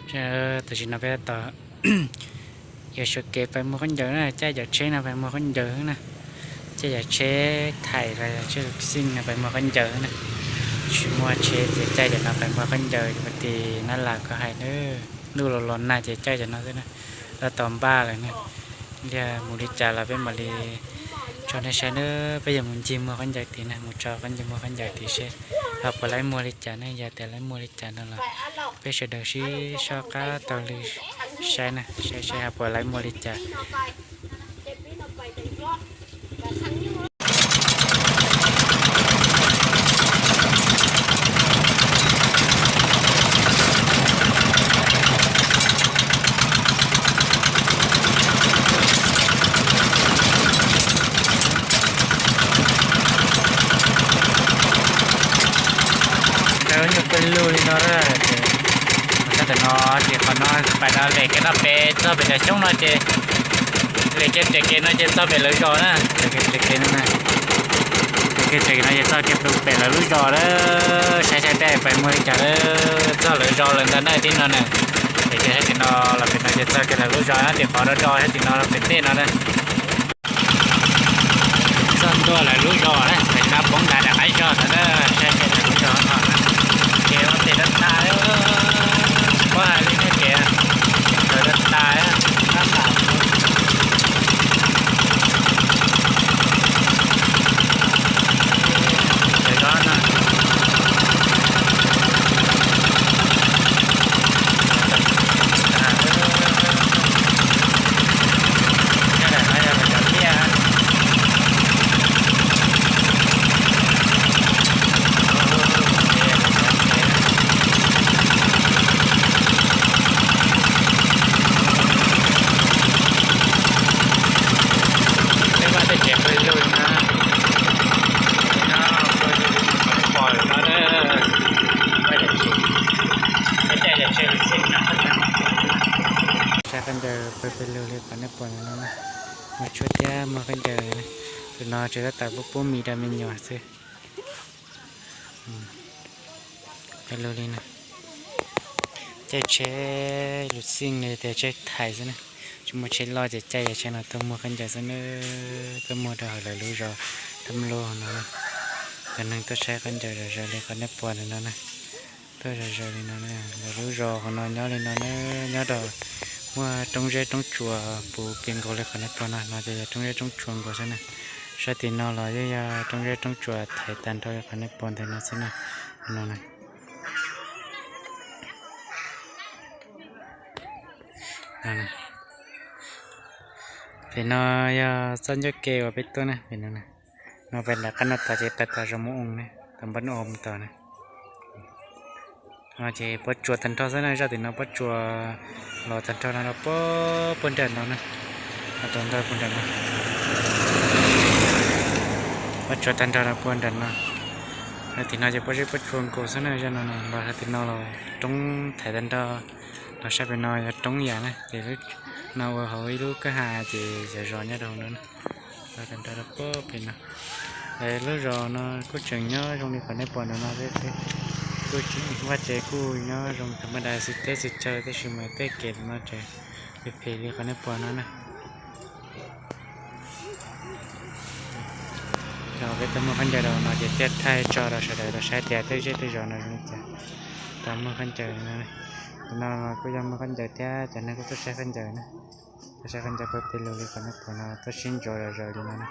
Tam sim no peb tab tom yuav sawv kev pais muag khaub ncaws na, caij cov tsheb no pais muag khaub ncaws na, caij cov tsheb thaim los yog tsheb xij no pais muag khaub ncaws na. Tsis muaj tsheb ces caij cov no pais muag khaub ncaws, ua tim nab las ko hais na, ntuj los los nag ces caij cov no xwb na, tab tom npaj lawm na. Tiag mus li cas los peb mam li tso nej saib na, peb yuav mus ncig muag khaub ncaws tid na, mus tso khaub ncaws muag khaub ncaws tid seb ho puas laib muag li cas ne, yog tias laib muag li cas no los peb sawv daws sib soj qab taug lw saib na, saib seb ho puas laib muag li cas. Ntawd nyuag pawg lug li no na, ces sab tam no ces qhov no pais no lem kiag no pem txog pem cov xyoob no ces lem kiag pem kev no ces txog pem lawv zos na, lem kiag pem kev no na, lem kiag pem kev no ces txog kiag pem lawv lub zos lawm, saib saib peb pais muag li cas lawm, txog lawv zos lawm ntag na tib no na. Lem kiag sab tim no los pem no ces txog kiag lawv lub zos na, tim qhov do do sab tim no los pem tej no na. Txog ntua lawv lub zos na, pem no poob ntas rau qab zos ntawd na, saib kiag lawv lub zos no na. Ces ua tes rau tas, puab hais li nej tias, ntawd rau tas, tab tas. Cov zos no. Peb vaj tej tsev pawg lug no, no pawg lug li qhov nej pom no na, peb caij cov tsheb lwm xeem no. Saib khaub ncaws pawg pawg lug li qhov nej pom no na, muag tshuaj thiab muag khaub ncaws. Tus no tseem tab tom pub pub mis rau me nyuam xwb. Pawg lug li no, caij tsheb lwm xeem li tias tsheb thais xwb na, tsis muaj tsheb loj ces caij yam tsheb no tuaj muag khaub ncaws xwb na, tuaj muag rau hauv lawv lub zos Thab Lug no. Cov neeg tuaj saib khaub ncaws zom zaws li qhov nej pom no na, tuaj zom zaws li no na. Lawv lub zos qhov no nyob li no na, nyob rau muaj roob zeb roob tsuas puv pes nkaus li qhov nej pom no, no ces yog roob zeb roob tsuas nkaus xwb na. Sab tim no los yeej yog roob zeb roob tsuas thaiv tag nrho li qhov nej pom ntawm no xwb na, no na. Pem no yog txoj ncauj ke uas peb tuaj na, pem no na. No pem nram qab no tod ces pem tom zos Mus Oos ne, tom npab Mus Oos tom na. No ces pob tsuas tag nrho xwb na, zaj tim no pob tsuas los tag nrho no rau puag nram no na, los tau ntawd puag nram no. Pob tsuas tag nrho rau puag nram no. Zaj tim no ces pob zeb pob tsuas nkaus xwb na, zaj no los zaj tim no los roob thaiv tag nrho. Los sab pem no yog roob yam na, ces no ua hauv ib lub kwj ha ces yog zos nyob rau hauv no na. Los tag nrho rau puag pem no. Lawv lub zos no kuj tseem nyob zoo li qhov nej pom ntawm no xwb, kuj vaj tsev kuj nyob zoo tham ma das xwb, teb xwb chaw, tab sis mas tej kev no tseem phem phem li qhov nej pom no na. Cov peb tuaj muag khaub ncaws rau no ces thiaj thaij tso rau sawv daws tau saib tias tej zej tej zos no zoo li cas. Tau muag khaub ncaws no, no kuj yog muag khaub ncaws thiab cov neeg kuj tuaj saib khaub ncaws na. Tuaj saib khaub ncaws pawg pes lug li qhov nej pom no, tuaj sib ntsuas zom zaws li no na.